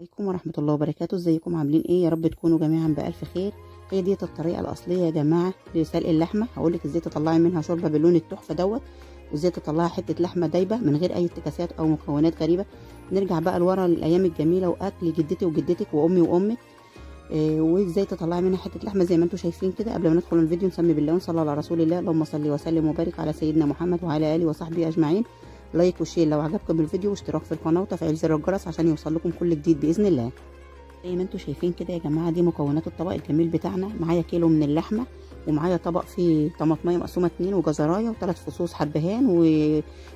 عليكم ورحمة الله وبركاته. ازيكم عاملين ايه؟ يا رب تكونوا جميعا بألف خير. هي ديت الطريقة الأصلية يا جماعة لسلق اللحمة. هقولك ازاي تطلعي منها شوربة باللون التحفة دوت، وازاي تطلعي حتة لحمة دايبة من غير اي افتكاسات او مكونات غريبة. نرجع بقى لورا للأيام الجميلة واكل جدتي وجدتك وامي وامك، وازاي تطلعي منها حتة لحمة زي ما انتم شايفين كده. قبل ما ندخل الفيديو نسمي بالله ونصلي على رسول الله، اللهم صل وسلم وبارك على سيدنا محمد وعلى آله وصحبه أجمعين. like و share لو عجبكم الفيديو، واشتراك في القناة وتفعيل زر الجرس عشان يوصل لكم كل جديد باذن الله. زي ما انتم شايفين كده يا جماعة، دي مكونات الطبق الجميل بتاعنا. معايا كيلو من اللحمة، ومعايا طبق فيه طماطميه مقسومة 2، وجزرايه، وثلاث فصوص حبهان،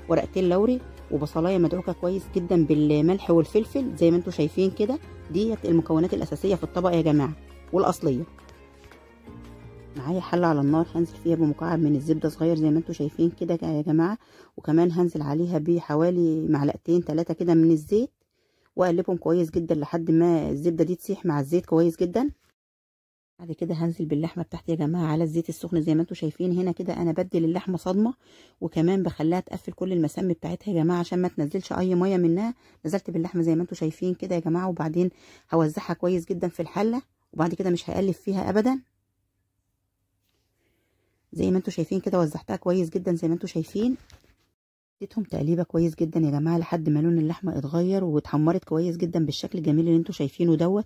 وورقتين لوري، وبصلايه مدعوكه كويس جدا بالملح والفلفل. زي ما انتم شايفين كده ديت المكونات الاساسية في الطبق يا جماعة والاصليه. معايا حله على النار هنزل فيها بمكعب من الزبدة صغير زي ما انتم شايفين كده يا جماعة، وكمان هنزل عليها بحوالي معلقتين 3 كده من الزيت، واقلبهم كويس جدا لحد ما الزبدة دي تسيح مع الزيت كويس جدا. بعد كده هنزل باللحمه بتاعتي يا جماعة على الزيت السخن زي ما انتم شايفين هنا كده. انا بدل اللحمة صدمة، وكمان بخليها تقفل كل المسام بتاعتها يا جماعة عشان ما تنزلش اي مية منها. نزلت باللحمه زي ما انتم شايفين كده يا جماعة، وبعدين هوزعها كويس جدا في الحلة، وبعد كده مش هقلب فيها ابدا. زي ما انتم شايفين كده وزعتها كويس جدا زي ما انتم شايفين. اديتهم تقليبه كويس جدا يا جماعة لحد ما لون اللحمة اتغير واتحمرت كويس جدا بالشكل الجميل اللي انتم شايفينه دوت.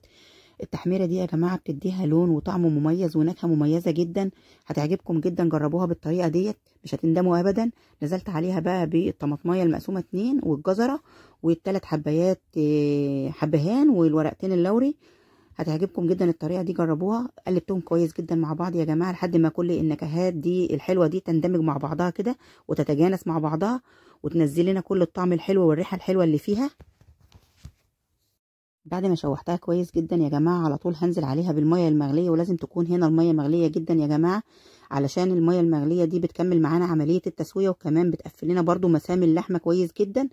التحميره دي يا جماعة بتديها لون وطعم مميز ونكهه مميزة جدا، هتعجبكم جدا. جربوها بالطريقة ديت مش هتندموا ابدا. نزلت عليها بقى بالطماطميه المقسومه 2، والجزره، والثلاث حبايات حبهان، والورقتين اللوري. هتعجبكم جدا الطريقة دي، جربوها. قلبتهم كويس جدا مع بعض يا جماعة لحد ما كل النكهات دي الحلوة دي تندمج مع بعضها كده وتتجانس مع بعضها، وتنزل لنا كل الطعم الحلو والريحه الحلوة اللي فيها. بعد ما شوحتها كويس جدا يا جماعة على طول هنزل عليها بالمية المغليه، ولازم تكون هنا المية مغليه جدا يا جماعة علشان المية المغليه دي بتكمل معانا عملية التسوية، وكمان بتقفل لنا برده مسام اللحمة كويس جدا،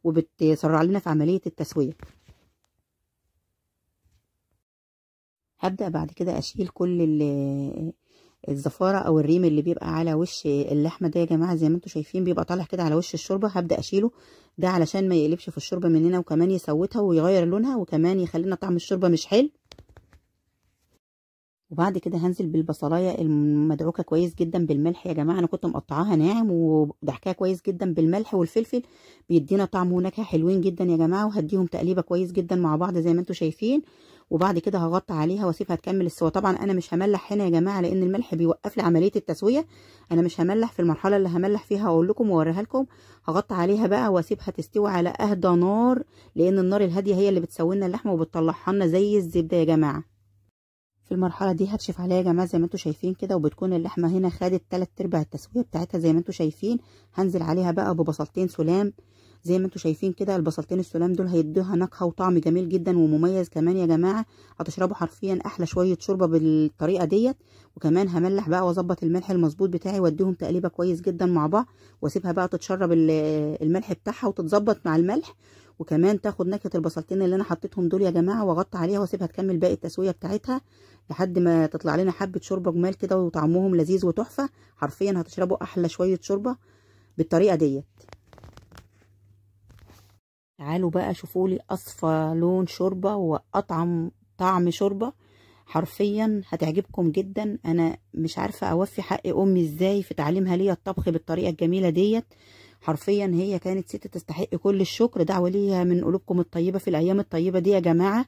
وبتسرع لنا في عملية التسوية. هبدأ بعد كده اشيل كل الزفارة او الريم اللي بيبقى على وش اللحمة ده يا جماعة. زي ما انتم شايفين بيبقى طالع كده على وش الشوربة، هبدأ اشيله ده علشان ما يقلبش في الشوربة مننا، وكمان يسوتها ويغير لونها، وكمان يخلينا طعم الشوربة مش حلو. وبعد كده هنزل بالبصلايه المدعوكه كويس جدا بالملح يا جماعة. انا كنت مقطعاها ناعم ودحكاها كويس جدا بالملح والفلفل، بيدينا طعم ونكهه حلوين جدا يا جماعة. وهديهم تقليبه كويس جدا مع بعض زي ما انتم شايفين. وبعد كده هغطي عليها واسيبها تكمل السوا. طبعا انا مش هملح هنا يا جماعة لان الملح بيوقف لي عملية التسوية. انا مش هملح في المرحلة اللي هملح فيها، هقول لكم واوريها لكم. هغطي عليها بقى واسيبها تستوي على اهدى نار، لان النار الهادية هي اللي بتسوي لنا اللحمة وبتطلعها لنا زي الزبدة يا جماعة. في المرحلة دي هتشف عليها يا جماعة زي ما انتم شايفين كده، وبتكون اللحمة هنا خدت 3/4 التسوية بتاعتها زي ما انتم شايفين. هنزل عليها بقى ببصلتين سلام زي ما انتم شايفين كده. البصلتين السلام دول هيدوها نكهة وطعم جميل جدا ومميز كمان يا جماعة. هتشربوا حرفيا احلى شوية شوربة بالطريقة ديت. وكمان هملح بقى واظبط الملح المظبوط بتاعي، واديهم تقليبه كويس جدا مع بعض، واسيبها بقى تتشرب الملح بتاعها وتتظبط مع الملح، وكمان تاخد نكهة البصلتين اللي انا حطيتهم دول يا جماعة. واغطي عليها واسيبها تكمل باقي التسوية بتاعتها لحد ما تطلع لنا حبه شوربة جمال كده وطعمهم لذيذ وتحفه. حرفيا هتشربوا احلى شوية شوربة بالطريقة ديت. تعالوا بقى شوفوا لي اصفى لون شوربة واطعم طعم شوربة، حرفيا هتعجبكم جدا. انا مش عارفه اوفي حق امي ازاي في تعليمها ليا الطبخ بالطريقة الجميلة ديت. حرفيا هي كانت ست تستحق كل الشكر. دعوه ليها من قلوبكم الطيبة في الايام الطيبة دي يا جماعة.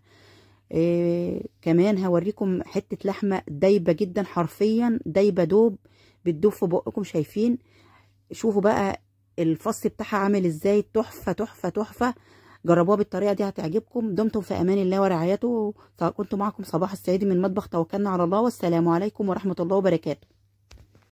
كمان هوريكم حتة لحمه دايبه جدا، حرفيا دايبه دوب، بتدوب في بقكم. شايفين؟ شوفوا بقى الفص بتاعها عامل ازاي، تحفة تحفة تحفة. جربوها بالطريقة دي هتعجبكم. دمتم في امان الله ورعايته. كنت معكم صباح السعيد من مطبخ توكلنا على الله، والسلام عليكم ورحمة الله وبركاته.